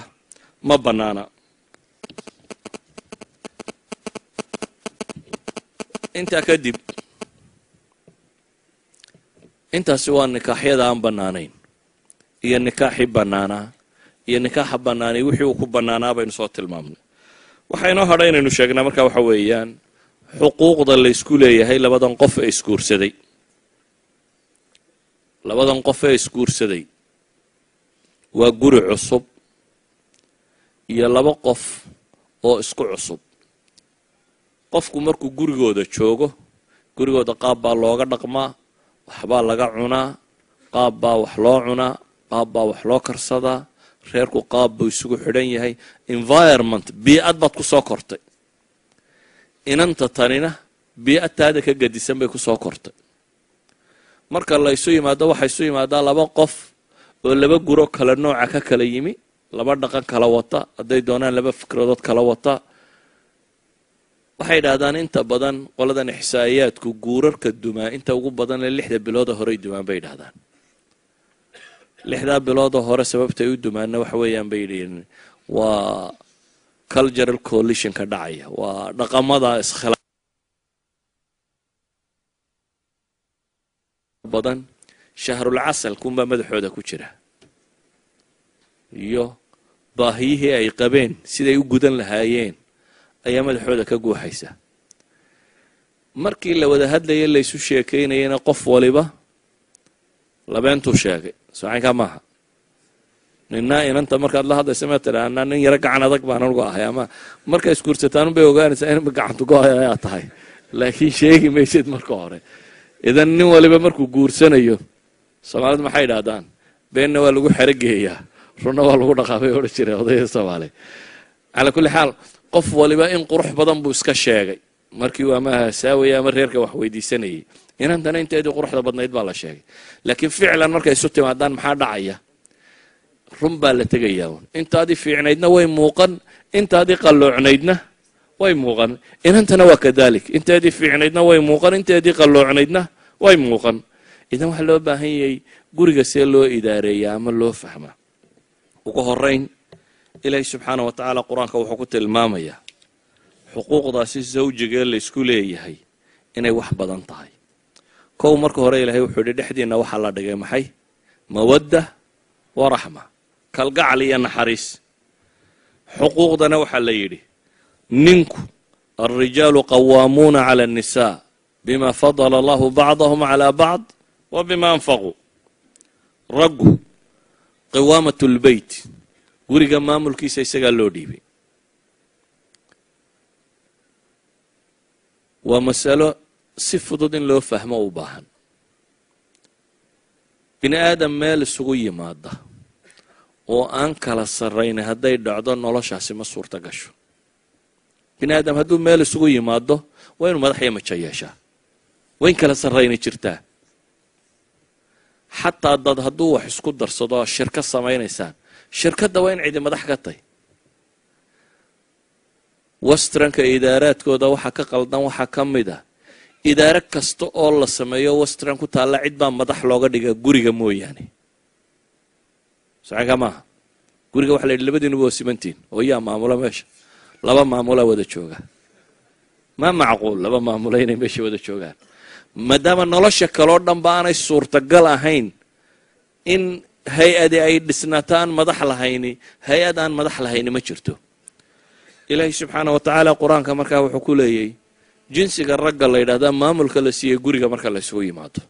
ma bannaana. Intaa kadib, intaasi waa nikaaxyada aan bannaanayn iyo nikaaxii bannaanaa iyo nikaaxa bannaanay wixii uu ku bannaanaa baynu soo tilmaamnay. Waxaa inoo hadhay inaynu sheegnaa marka waxa weeyaan xuquuqda laysku leeyahay labadan qof ee isguursaday. Labadan qof ee isguursaday waa guri cusub iyo laba qof oo isku cusub. Qofku markuu gurigooda joogo, gurigooda qaab baa looga dhaqmaa, waxbaa laga cunaa, qaab baa wax loo cunaa, qaab baa wax loo karsadaa, reerku qaab buu isugu xidhan yahay, environment, bii'ad baad ku soo kortay. Inanta tanina bii'adtaada ka gadisan bay ku soo kortay. Marka la ysu yimaado, waxaa isu yimaadaa laba qof oo laba guro kala nooca ka kala yimi, laba dhaqan kala wata, hadday doonaan laba fikradood kala wata. Waxay idhahdaan inta badan qoladan ixsaa'iyaadku, guurarka dumaa inta ugu badan ee 6da bilooda horey dumaan bay idhahdaan. 6daa bilooda hore sababtay u dumaanna waxa weeyaan, bay yidhiin, waa cultural collision ka dhacaya, waa dhaqamada iskhilaa badan. Shahrul casalkunbaa madaxooda ku jira iyo baahiyihii ay qabeen siday u gudan lahaayeen ayaa madaxooda ka guuxaysa. Markii la wada hadlaya, laysu sheekaynayana, qof waliba labeentuu sheegay. Socaynkaa maaha? Nina inanta markaad la hadlaysa ma tidhaa anaa nin yaro gacan adag baan anugu ahay, ama markaa isguursataan unbay ogaanaysaa in gacantu go-ayaa tahay, laakiin sheegi maysid marka hore. Idan nin waliba markuu guursanayo, Soomaalidu maxay idhahdaan? Beenna waa lagu xerogeeyaa, runna waa lagu dhaqaabay, odhan jiray odayda Soomaaliya. Calaa kulli xaal, qof waliba in qurux badan buu iska sheegay markii uu ama hasaawaya ama reerka wax weydiisanayay. Inantana inteedii quruxda badnayd baa la sheegay, laakiin ficlan markay isu timaadaan maxaa dhacaya? Run baa la tegayaa un. Intaadii fiicnaydna way muuqan, intaadii qalloocnaydna way muuqan. Inantana waa kadalik, inteedii fiicnaydna way muuqan, inteedii qalloocnaydna way muuqan. Idan waxaa loo baahan yahay guriga see loo idaareeyaa ama loo fahmaa. Ugu horeyn, Ilaahay subxaana wa tacaala Qur-aanka wuxuu ku tilmaamayaa xuquuqdaasi zawjigee laysku leeyahay inay wax badan tahay. Kow, marka hore Ilaahay wuxuu yidhi dhexdiinna waxaa la dhigay maxay? Mawadda wa raxma, kalgacal iyo naxariis. Xuquuqdana waxaa la yidhi ninku alrijaalu qawaamuuna cala annisaa bima fadala allahu bacdahum calaa bacd wa bima anfaquu. Raggu qiwaamat lbeyt, guriga maamulkiisa isagaa loo dhiibay. Waa masalo si fudud in loo fahmo u baahan. Bini aadam meel isugu yimaada oo aan kala sarrayna hadday dhacdo, noloshaasi ma suurta gasho. Bini aadam hadduu meel isugu yimaado waa inuu madax iyo majo yeeshaa, waa in kala sarrayna jirtaa. Xataa dad hadduu wax isku darsado oo shirka samaynaysaan, shirkadda waa in cidi madax ka tahy. Westranka idaaraadkooda waxaa ka qaldan waxaa ka mid ah idaaro kasta oo la sameeyo westran ku taalla cid baa madax looga dhigaa, guriga mooyaane. Sacanka maaha. Guriga waxa la yidhi labadiinuba waa simantiin oo yaa maamula meesha? Laba maamulaa wada jooga. Ma macquul laba maamula inay meesha wada joogaan, maadaama nolosha kaloo dhan ba aanay suurtagal ahayn in hay-adi ay dhisnaato aan madax lahayni. Hay-ad aan madax lahayni ma jirto. Ilaahay subxaana wa tacaala Qur-aanka markaa wuxuu ku leeyay jinsiga ragga la yidhahdaa maamulka la siiyey guriga marka la isugu yimaado,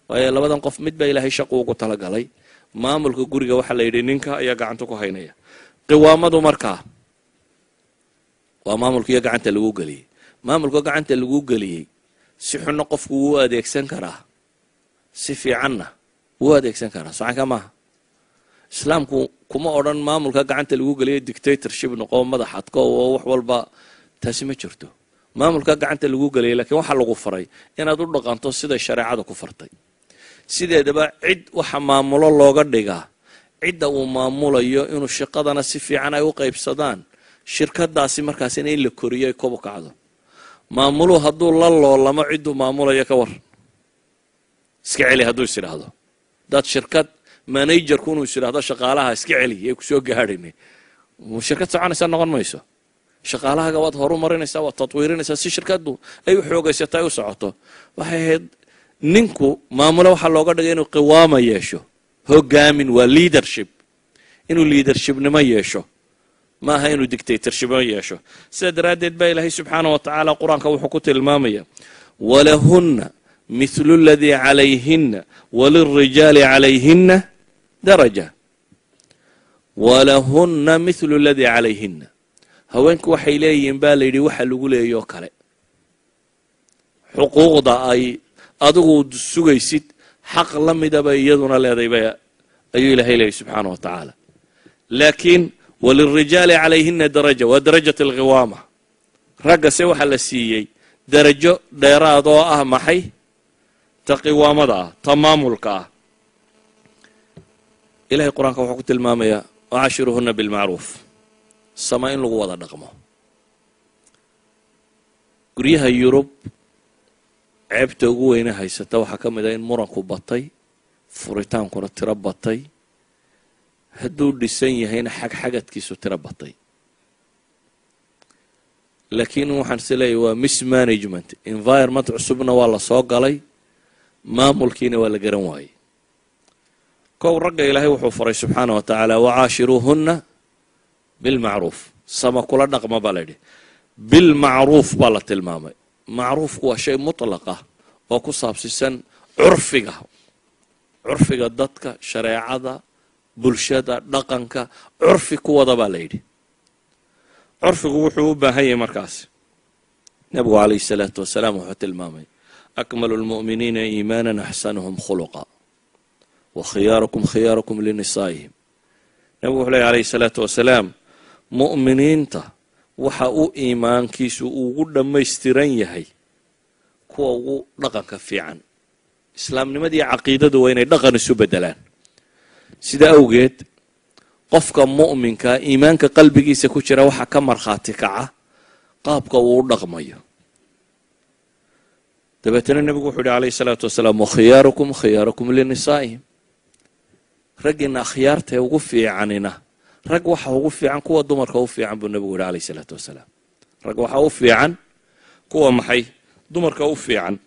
waayo labadan qof mid baa Ilaahay shaqu ugu talagalay. Maamulka guriga waxaa la yidhi ninka ayaa gacanta ku haynaya. Qiwaamadu markaa waa maamulkiiyo gacanta lagu geliyey. Maamulka gacanta lagu geliyey si xunna qofku wuu adeegsan karaa, si fiicanna wuu adeegsan karaa. Socanka maaha. Islaamku kuma odhan maamulka gacanta lagu geliyo dictatorship noqo, madax adko oo wax walba, taasi ma jirto. Maamulka gacanta lagu geliyay, lakiin waxaa lagu faray inaad u dhaqanto siday shareecada ku fartay. Sideedaba cid waxa maamulo looga dhigaa cidda uu maamulayo inuu shaqadana si fiican ay u qaybsadaan, shirkadaasi markaasina in la koriyo ay kobu kacdo. Maamuluhu hadduu la loolamo cidduu maamulayo, ka war iska celi hadduu is idhaahdo, hadaad shirkad managerku inuu is idhaahdo shaqaalaha iska celi ee kusoo gaadhin, shirkad soconaysa noqon mayso. Shaqaalahaga waad horu marinaysaa, waad tatwiirinaysaa si shirkaddu ay u xoogaysato, ay u socoto. Waxay ahayd ninku maamule waxaa looga dhigay inuu qiwaama yeesho, hogaamin, waa leadership, inuu leadershipnimo yeesho, maaha inuu dictatorshipnimo yeesho. Sidaa daraaddeed baa Ilaahay subxaana wa tacaala Qur-aanka wuxuu ku tilmaamaya walahunna mithlu aladii calayhina walilrijaali calayhina daraja. Walahunna mithlu aladii calayhina, haweenku waxay leeyihiin baa la yidhi waxa lagu leeyoo kale, xuquuqda ay adigu sugaysid xaq la midaba iyaduna leeday ba ayuu Ilahay leeyay subxaana wa tacaala. Laakiin walilrijaali calayhina daraja waa darajat alqiwaama. Ragga se waxaa la siiyey darajo dheeraad oo ah maxay? Ta qiwaamada ah, ta maamulka ah. Ilahay Qur-aanka wuxuu ku tilmaamayaa wacashiruhuna bilmacruuf, sama in lagu wada dhaqmo. Guryaha Yurub ceebta ugu weyne haysata waxaa ka mid ah in muranku batay, furitaankuna tiro batay, hadduu dhisan yahayna xagxagadkiisu tiro batay. Laakiin waxaan is leeyahy waa mismanagement. Environment cusubna waa la soo galay, maamulkiina waa la garan waayey. Kow, ragga Ilaahay wuxuu faray subxaana wa tacaala wacaashiruuhunna bilmacruuf, sama kula dhaqma baa la yidhi. Bilmacruuf baa la tilmaamay. Macruufku waa shay mutlaq ah oo ku saabsiisan curfiga, curfiga dadka, shareecada, Bulshada dhaqanka curfi ku wada baa la yidhi. Curfigu wuxuu u baahan yahay markaas. Nabigu calayhi salaatu wasalaam wuxuu tilmaamay: "أكمل المؤمنين إيمانا أحسنهم خلقا وخياركم خياركم لنسائهم." Nabigu wuxuu lehy calayhi salaatu wasalaam, mu'miniinta waxa uu iimaankiisu ugu dhammaystiran yahay kuwa ugu dhaqanka fiican. Islaamnimadii caqiidadu waa inay dhaqan isu beddelaan. Sida awgeed qofka mu'minka iimaanka qalbigiisa ku jira waxaa ka markhaati kaca qaabka uu u dhaqmayo. Dabeetana nebigu wuxuu yihi calayhi salaatu wasalaam: "وخياركم خياركم لنسائهم." Raggiina akhyaartae ugu fiicanina, rag waxa ugu fiican kuwa dumarka u fiican, buu nebigu yihi calayhi salaatu wasalaam. Rag waxa u fiican kuwa maxay? Dumarka u fiican.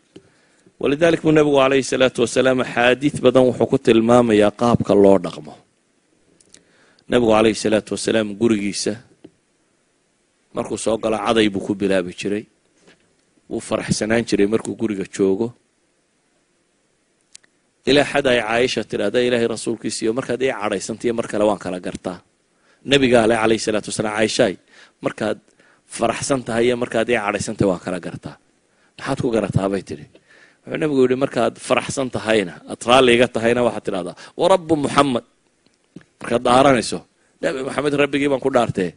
ولذلك buu nebigu calayhi salaatu wasalaam axaadiid badan wuxuu ku tilmaamayaa qaabka loo dhaqmo. Nebigu calayhi salaatu wasalaam gurigiisa markuu soo galo caday buu ku bilaabi jiray. Wuu faraxsanaan jiray markuu guriga joogo, ilaa xad ay Caaisha tidhahda: "Ilaahay rasuulkiisiiyo, markaad ii cadhaysantayo mar kale waan kala gartaa." Nebigaa ale calayhi salaatu wasalaam: "Caaishaay, markaad faraxsan tahay iyo markaad ii cadhaysantahay waan kala gartaa." "Maxaad ku garataa?" bay tidhi. Wuxuu nebigu yidhi: "Markaad faraxsan tahayna, aad raalliga tahayna, waxaad tidhahdaa 'ورب محمد', markaad dhaaranayso, 'Nebi Maxamed rabbigii baan ku dhaartee.'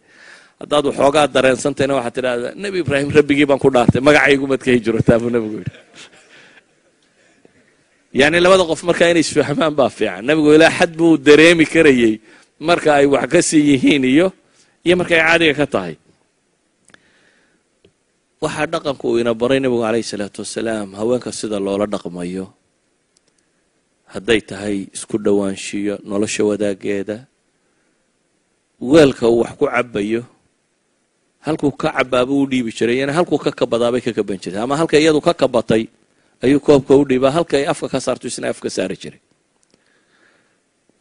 Haddaad waxoogaa dareensantahayna, waxaad tidhahdaa 'Nebi Ibraahim rabbigii baan ku dhaartay, magacaygumaad ka hijrotaa,' buu nebigu yidhi. Yacni labada qof markaa inay isfahmaan baa fiican. Nebigu ilaa xad buu dareemi karayey marka ay wax ka sii yihiin iyo marka ay caadiga ka tahay. Waxaa dhaqanku uu ina baray nebigu calayhi salaatu wasalaam haweenka sida loola dhaqmayo, hadday tahay isku dhowaanshiyo, nolosha wadaaggeeda, weelka uu wax ku cabbayo, halkuu ka cabbaabuu u dhiibi jiray, yana halkuu ka kabadaabay ka kaban jirtay, ama halka iyadu ka kabatay ayuu koobka u dhiibaa, halka ay afka ka saarto isna afka saari jiray.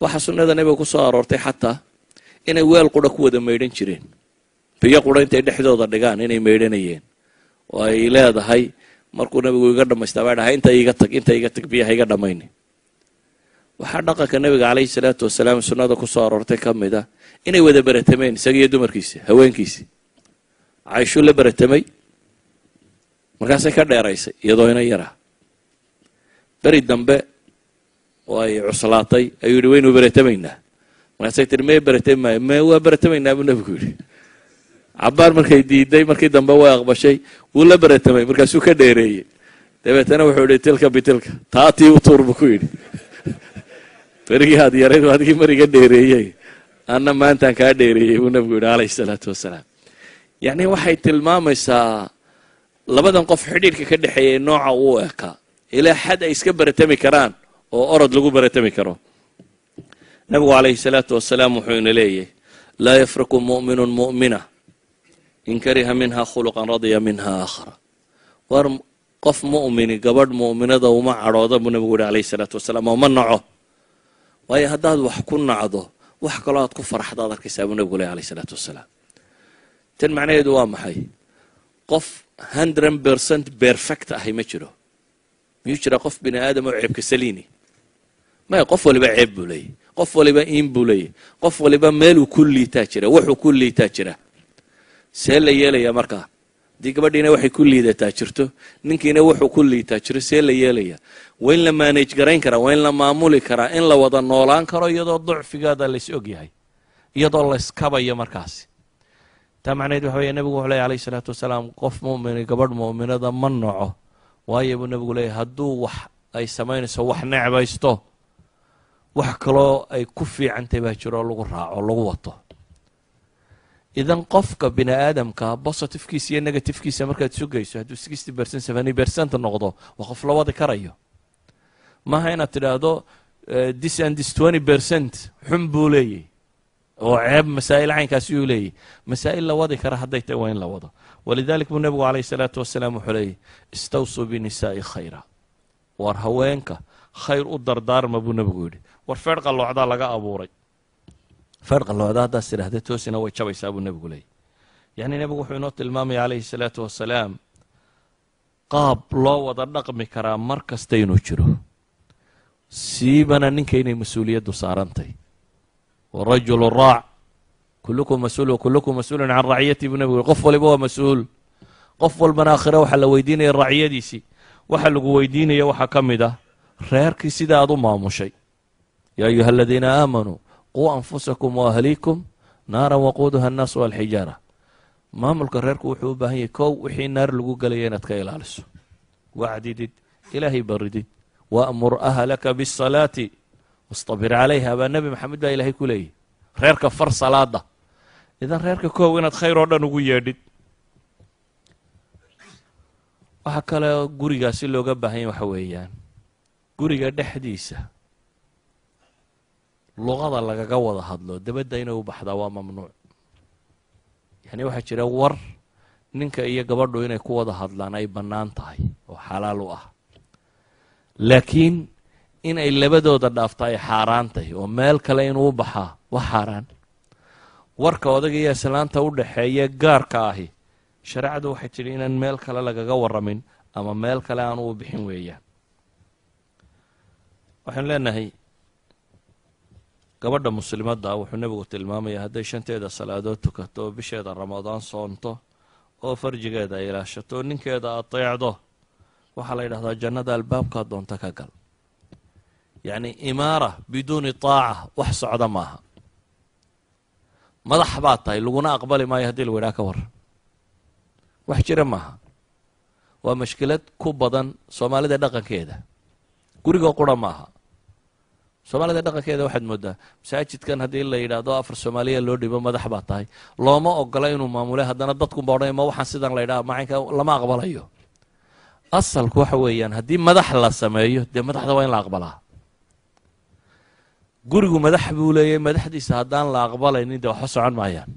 Waxaa sunnada nebiga ku soo aroortay xataa inay weel qura ku wada maydhan jireen, biyo qura intay dhexdooda dhigaan inay maydhanayeen, oo ay leedahay: "Markuu nabigu iga dhamaystaa baa dhahay, 'Inta iga tag, inta iga tag, biyaha iga dhammayni.'" Waxaa dhaqanka nebiga calayhi salaatu wasalaam sunnada ku soo aroortay ka mid a inay wada beratameen isaga iyo dumarkiisi, haweenkiisi. Cayshuu la beratamay, markaasay ka dheeraysay iyadoo ina yara. Beri dambe oo ay cuslaatay ayuu yidhi: "Waynu beretamaynaa." Markaasay tiri: "Mee, beretami maayo." "Mee, waa beretamaynaa," buu nebigu yidhi. Cabbaar markay diiday, markii dambe way aqbashay, wuu la beretamay, markaasuu ka dheereeyey. Dabeetana wuxuu yihi: "تلك بتلك, taatii u tuur," buu ku yidhi. "Berigii aad yarayd adigii mariga dheereeyey, anna maantaan kaa dheereeyey," buu nebigu yidhi calayhi salaatu wasalaam. Yacni waxay tilmaamaysaa labadan qof xidhiidhka ka dhexeeyay nooca uu ekaa, ilaa xad ay iska beretami karaan oo orod lagu beretami karo. Nabigu calayhi salaatu wasalaam wuxuu ina leeyahy: "لا يفرك مؤمن مؤمنة إن كره منها خلقا رضي منها آخر." War qof mu'mini gabadh mu'minada uma cadhooda, buu nabigu yihi calayhi salaatu wasalaam, oo ma naco, waayo haddaad wax ku nacdo, wax kaloo aad ku farxdaad arkaysaa, buu nabigu ley alayhi salaatu wasalaam. Tan macnaheedu waa maxay? Qof 100% perfect ahi ma jiro. Miyuu jira qof bini aadam oo ceebka saliini? Maya. Qof waliba ceeb buu leeyahy, qof waliba iin buu leeyahy, qof waliba meeluu ku liitaa jira, wuxuu ku liitaa jira. See la yeelayaa markaa haddii gabadhiina waxay ku liidataa jirto, ninkiina wuxuu ku liitaa jiro? See la yeelaya? Waa in la manage garayn karaa, waa in la maamuli karaa, in la wada noolaan karo iyadoo ducfigaada lays og yahay, iyadoo layskabayo markaasi. Taa macnaheed waxa weya, nebigu wuxuu ley alayhi salaatu wasalaam: qof mu'mini gabadh mu'minada ma naco, waayo, buu nebigu leeyahy, hadduu wax ay samaynayso wax necbaysto, wax kaloo ay ku fiicantahy baa jiro oo lagu raaco, lagu wato. Idan qofka bini aadamka positivekiisa iyo negativekiisa markaad sugayso, hadduu 60%, 70% noqdo, waa qof la wadi karayo. Maaha inaad tidhaahdo this and this 20% xun buu leeyahy oo ceeb, masaa'il caynkaasi uu leeyahy. Masaa'il la wadi kara hadday tahy, waa in la wado. ولذلك buu nebigu calayhi salaatu wasalaam wuxuu leeyahy: "استوصوا بالنساء خيرا." War haweenka khayr u dardaarma, buu nebigu yidhi. War feedh qalloocdaa laga abuuray, feedh qalloocda haddaas tidhahda toosina, way jabaysaa, buu nebigu leeyahy. Yacni nebigu wuxuu inoo tilmaamaya calayhi salaatu wasalaam qaab loo wada dhaqmi karaa mar kasta inuu jiro, siibana ninka inay mas-uuliyaddu saarantay. Warajulu raac, kullukum mas-uul wa kullukum mas-uulun can raciyati, buu nebigu. Qof waliba waa mas-uul, qof walbana aakhire waxaa la weydiinaya raciyadiisii. Waxa lagu weydiinaya waxaa ka mid ah reerkii sida aad u maamushay. Yaa ayuha aladiina aamanuu quu anfusakum waahliikum naaran waquuduha annaas walxijaara. Maamulka reerku wuxuu u baahan yahay, kow, wixii naar lagu gelaya inaad ka ilaaliso, wacdidid, Ilaahay baridid. Waamur ahlaka bisalaati wastabir calayha, baa Nebi Maxamed baa Ilaahay ku leeyahy, reerka far salaada. Idan reerka, kow, inaad khayr oo dhan ugu yeedhid. Waxaa kale gurigaasi looga baahan yahy waxa weeyaan guriga dhexdiisa luqada lagaga wada hadlo dabadda inay u baxdaa waa mamnuuc. Yani waxaa jira war ninka iyo gabadhu inay ku wada hadlaan ay bannaan tahay oo xalaal u ah, laakiin inay labadooda dhaafto ay xaaraan tahay, oo meel kale inuu baxaa waa xaaraan. Warka odaga iyo islaanta u dhaxeeya gaarka ahi, shareecadu waxay tidhi inaan meel kale lagaga warramin ama meel kale aan u bixin weeyaan. Waxaynu leenahay gabadha muslimadda wuxuu nebigu tilmaamaya hadday shanteeda salaadood tukato, oo bisheeda Ramadaan soonto, oo farjigeeda ilaashato, oo ninkeeda ateecdo, waxaa la yidhahdaa jannada albaabkaa doonta ka gal. Yacni imaara biduuni taaca wax socda maaha. Madax baad tahay laguna aqbali maayo haddii lagu yidhaha ka warran, wax jira maaha. Waa mashkilad ku badan Soomaalida dhaqankeeda. Guriga qura maaha, Soomaalida dhaqankeeda waxaad moodaa masaajidkan haddii la yidhaahdo afar Soomaaliya loo dhibo, madax baa tahay, looma ogola inuu maamule. Haddana dadkunba odhanaya ma waxaan sidan la yidhaha macaynka lama aqbalayo. Asalku waxa weeyaan haddii madax la sameeyo, dee madaxda waa in la aqbalaa. Gurigu madax buu leeyahy, madaxdiisa haddaan la aqbalaynin dee waxba socon maayaan.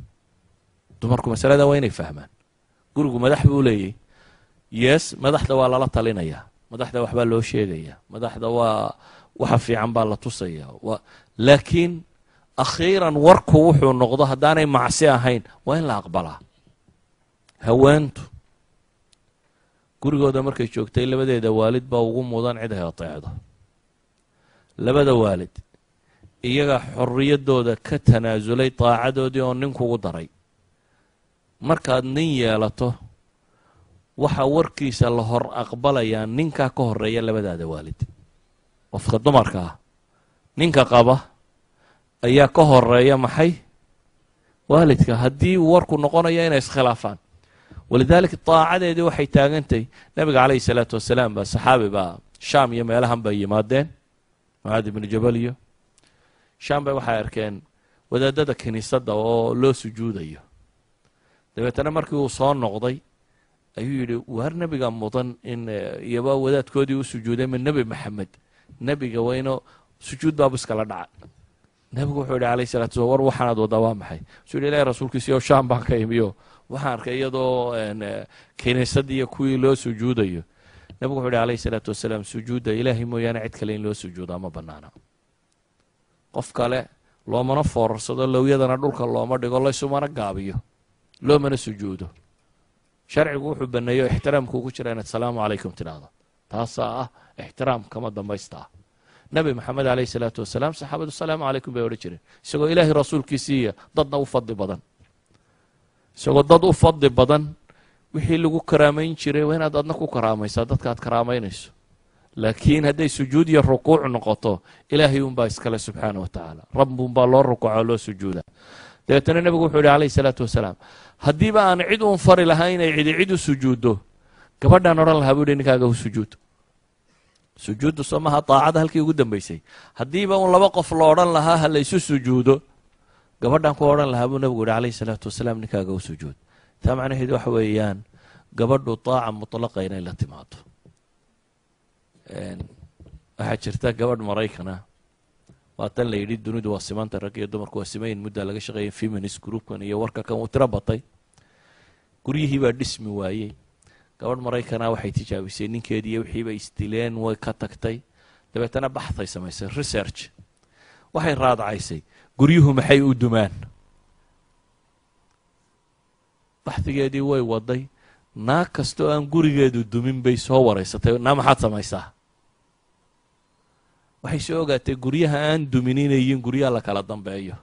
Dumarku masalada waa inay fahmaan. Gurigu madax buu leeyahy, yes, madaxda waa lala talinayaa, madaxda waxbaa loo sheegaya, madaxda waa waxa fiican baa la tusaya wa, laakiin akhiiran warku wuxuu noqdo haddaanay macsi ahayn waa in la aqbalaa. Haweentu gurigooda markay joogtay labadeeda waalid baa ugu mudan cid ay ateecdo. Labada waalid iyaga xorriyaddooda ka tanaasulay daacadoodii oo ninkugu daray. Markaad nin yeelato, waxaa warkiisa la hor aqbalayaa ninkaa ka horreeya labadaada waalid. Qofka dumarka ah ninka qaba ayaa ka horeeya maxay waalidka haddii warku noqonayo inay iskhilaafaan. Walidaalika daacadeedii waxay taagantahy nabiga calayhi salaatu wasalaam baa saxaabi baa Shaam iyo meelahan bay yimaadeen, Mucaad ibnu Jabal iyo Shaam bay waxay arkeen wadaadada kiniisadda oo loo sujuudayo. Dabeetana markii uu soo noqday ayuu yidhi, waar nebiga mudan in iyaba wadaadkoodii u sujuuday, ma Nebi Maxamed? Nebiga wayno sujuud baabu iskala dhaca. Nebigu wuxuu yidhi alayh salatu slam, war waxaanaad waddaa waa maxay? Wuxuu yidhi, Ilahi rasuulkiisiyo, Shaam baan ka imiyo, waxaan arkay iyadoo kiniisadii iyo kuwii loo sujuudayo. Nebigu wuxuu yidhi alayhi salaatu wasalaam, sujuudda Ilaahay mooyaane cid kale in loo sujuudaa ma bannaana, qof kale loomana foorarsado, lowyadana dhulka looma dhigo, laysumana gaabiyo, loomana sujuudo. Sharcigu wuxuu baneeyo ixtiraamku ku jira inaad salaamu calaykum tidhaahdo, taasaa ah ixtiraam kama dambaysta ah. Nebi Maxamed alayhi salaatu wasalaam saxaabadu salaamu calaykum bay odhan jireen, isagoo Ilaahay rasuulkiisiiya dadna u fadli badan, isagoo dad u fadli badan. Wixii lagu karaamayn jiray waa inaad adna ku karaamaysaa dadka aad karaamaynayso. Laakiin hadday sujuud iyo rukuuc noqoto, Ilaahay unbaa iskale subxaana wa tacaala, rabbunbaa loo rukuuco, loo sujuuda. Dabeetana nebigu wuxuu yidhi alayhi salaatu wasalaam, haddiiba aan cid uun fari lahaa inay cidi cid u sujuuddo, gabadhaan odhan lahaa, buu yidhi, ninkaaga u sujuud. Sujuuddu soo maha daacada halkii ugu dambaysay? Haddiiba uun laba qof la odhan lahaa ha laysu sujuudo, gabadhaan ku odhan lahaa, buu nebigu yidhi alayhi salaatu wasalaam, ninkaaga u sujuud. Taa macnaheedu waxa weeyaan gabadhu taaca mutlaqa inay la timaado. Waxaa jirta gabadh Maraykana, waa tan la yidhi dunidu waa simanta, rag iyo dumarku waa simayin, muddaa laga shaqeeyay feminist groupkan iyo warka kan uu tiro batay, guryihii baa dhismi waayey. Gabadh Maraykana waxay tijaabisay ninkeedii iyo wixii bay isdileen, way ka tagtay. Dabeetana baxthay samaysay, research, waxay raadcaysay guryuhu maxay u dumaan. Baxdigeedii way waday, naag kastoo aan gurigeedu dumin bay soo waraysatay, naa maxaad samaysaa? Waxay soo ogaatay guryaha aan dumin inay yihiin guryaha la kala dambeeyo.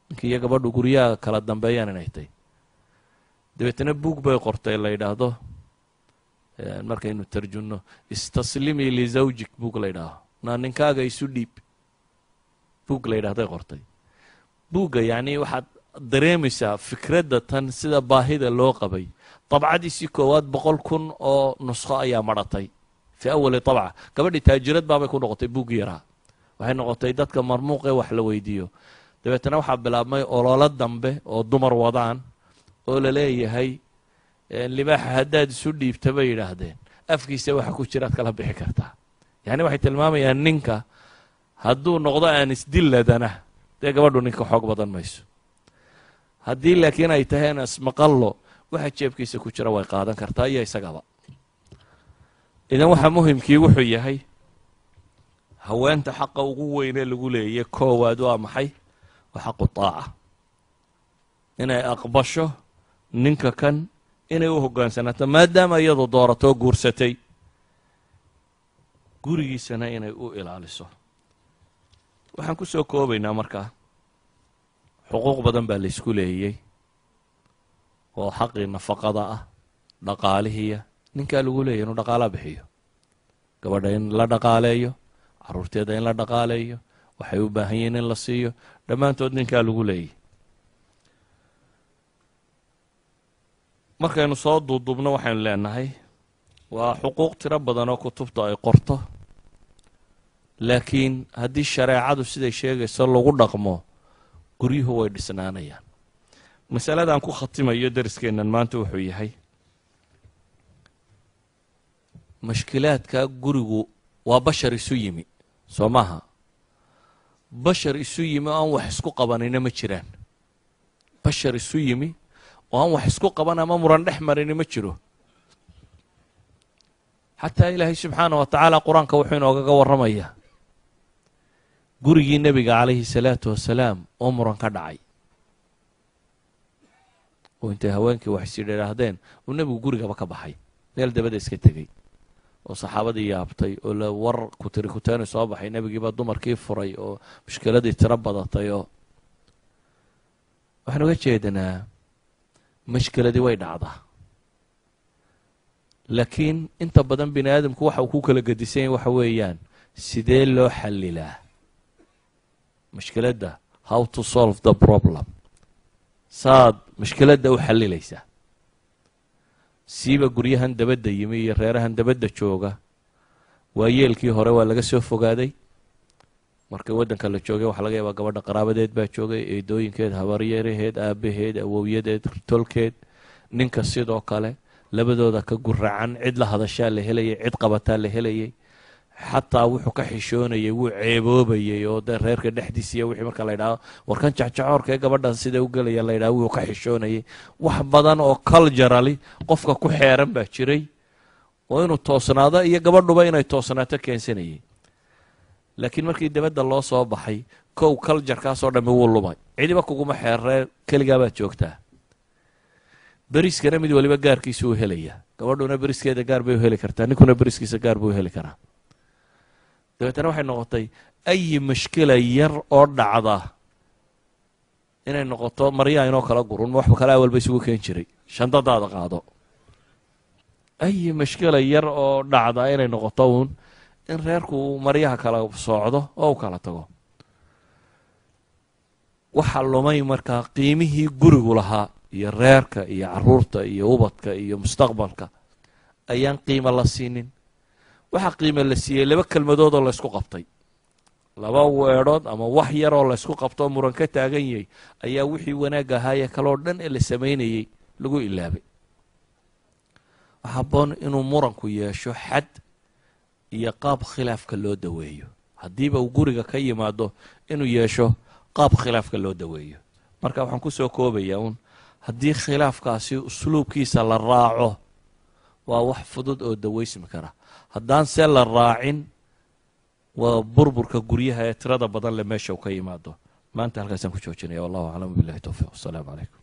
Ninka iyo gabadhu guryaha kala dambeeyaan inay tahy. Dabeetana buug bay qortay la yidhaahdo, markaynu tarjunno, "Istaslimii lizawjik", buug la yidhaaho, naa ninkaaga isu dhiib, buug la yidhahday qortay. Buugga yacni waxaad dareemaysaa fikradda tan sida baahida loo qabay. Dabcadiisii koowaad 100,000 oo nuskho ayaa madhatay fii awali dabca. Gabadhii taajirad baabay ku noqotay buuggii yaraa. Waxay noqotay dadka marmuuqee wax la weydiiyo. Dabeetana waxaa bilaabmay ololo dambe oo dumar wadaan oo la leeyahay, libaaxa haddaad isu dhiibta, bay yidhaahdeen, afkiisa waxa ku jiraad kala bixi kartaa. Yacni waxay tilmaamayaan ninka hadduu noqdo aan isdilladana, dee gabadhu ninka xoog badan mayso. Haddii laakiin ay tahay aan ismaqallo, waxa jeebkiisa ku jira way qaadan kartaa iyo isagaba. Idan waxaa muhimkii wuxuu yahay, haweenta xaqa ugu weynee lagu leeyay koowaad waa maxay? Waa xaqu taaca, inay aqbasho ninka kan, inay u hoggaansanaato maadaama iyadu dooratoo guursatay, gurigiisana inay u ilaaliso. Waxaan ku soo koobaynaa markaa, xuquuq badan baa laysku leeyey oo xaqii nafaqada ah, dhaqaalihiya. Ninkaa lagu leeyay inuu dhaqaalaa bixiyo, gabadha in la dhaqaaleeyo, carruurteeda in la dhaqaaleeyo, waxay u baahan yihiin in la siiyo, dhammaantood ninkaa lagu leeyay. Markaynu soo duuduubno, waxaynu leenahay waa xuquuq tiro badan oo kutubta ay qorto, laakiin haddii shareecadu siday sheegayso lagu dhaqmo, guryuhu way dhisnaanayaan. Masaladan ku khatimayo dariskeennan maanta wuxuu yahay, mashkilaadka gurigu waa bashar isu yimi, soo maaha? Bashar isu yimi oo aan wax isku qabanina ma jiraan. Bashar isu yimi oo aan wax isku qaban ama muran dhex marini ma jiro. Xataa Ilaahay subxaana wa tacaala Qur-aanka wuxuu inoogaga warramayaa gurigii Nebiga calayhi salaatu wasalaam oo muran ka dhacay, oo intay haweenkii wax is yidhaahdeen uu Nebigu gurigaba ka baxay, meel dabada iska tegey, oo saxaabadii yaabtay, oo la war kutiri kuteeni soo baxay, nebigiibaa dumarkii furay, oo mushkiladii tiro badatay. Oo waxaan uga jeedanaa, mashkiladii way dhacdaa, laakiin inta badan bini aadamku waxa uu ku kala gedisan yahy waxa weeyaan sidee loo xallilaa mashkiladda, how to solve the problem, saad mashkiladda u xallilaysaa. Siiba guryahan dabadda yimi iyo reerahan dabadda jooga, waayeelkii hore waa laga soo fogaaday. Marka waddanka la joogay, waxaa laga yaabaa gabadha qaraabadeed baa joogay, eedooyinkeed, habaryaraheed, aabaheed, awowyadeed, tolkeed. Ninka sidoo kale, labadooda ka guracan cid la hadashaa la helayay, cid qabataa la helayay. Xataa wuxuu ka xishoonayay, wuu ceeboobayay, oo dee reerka dhexdiisiiya wixii marka la yidhahdo warkan jacjacoorka ee gabadhan sida u gelaya la yidhaho, wuu ka xishoonayay. Wax badan oo culturally qofka ku xeeran baa jiray oo inuu toosnaado iyo gabadhuba inay toosnaato keensanayay. Laakiin markii dabadda loo soo baxay, kow culturekaasoo dhammi wuu lumay. Cidiba kuguma xeeree, keligaa baad joogtaa. Beriskana mid waliba gaarkiisa uu helaya. Gabadhuna beriskeeda gaar bay u heli kartaa, ninkuna beriskiisa gaar buu u heli karaa. Dabeetana waxay noqotay ayi mashkila yar oo dhacda inay noqoto maryaa inoo kala gurun, ma waxba kale awalba isugu keen jiray, shandadaada qaado. Ayi mashkila yar oo dhacda inay noqoto uun in reerku uu maryaha kala soocdo oo u kala tago. Waxaa lumay markaa qiimihii gurigu lahaa iyo reerka iyo caruurta iyo ubadka iyo mustaqbalka ayaan qiimo la siinin. Waxaa qiimo la siiyey laba kelmadood oo laysku qabtay, laba weedhood ama wax yar oo laysku qabto oo muran ka taagan yahay ayaa wixii wanaag ahaayee kaloo dhan ee la samaynayey lagu ilaabay. Waxaa habboon inuu muranku yeesho xad iyo qaab khilaafka loo daweeyo. Haddiiba uu guriga ka yimaado, inuu yeesho qaab khilaafka loo daweeyo. Marka waxaan kusoo koobayaa uun, haddii khilaafkaasi usluubkiisa la raaco, waa wax fudud oo daweysmi kara. Haddaan se la raacin, waa burburka guryaha ee tirada badan le meesha uu ka yimaado. Maanta halkaasaan ku joojinaya. Wallahu aclam, billahi towfiiq, wasalaamu calaykum.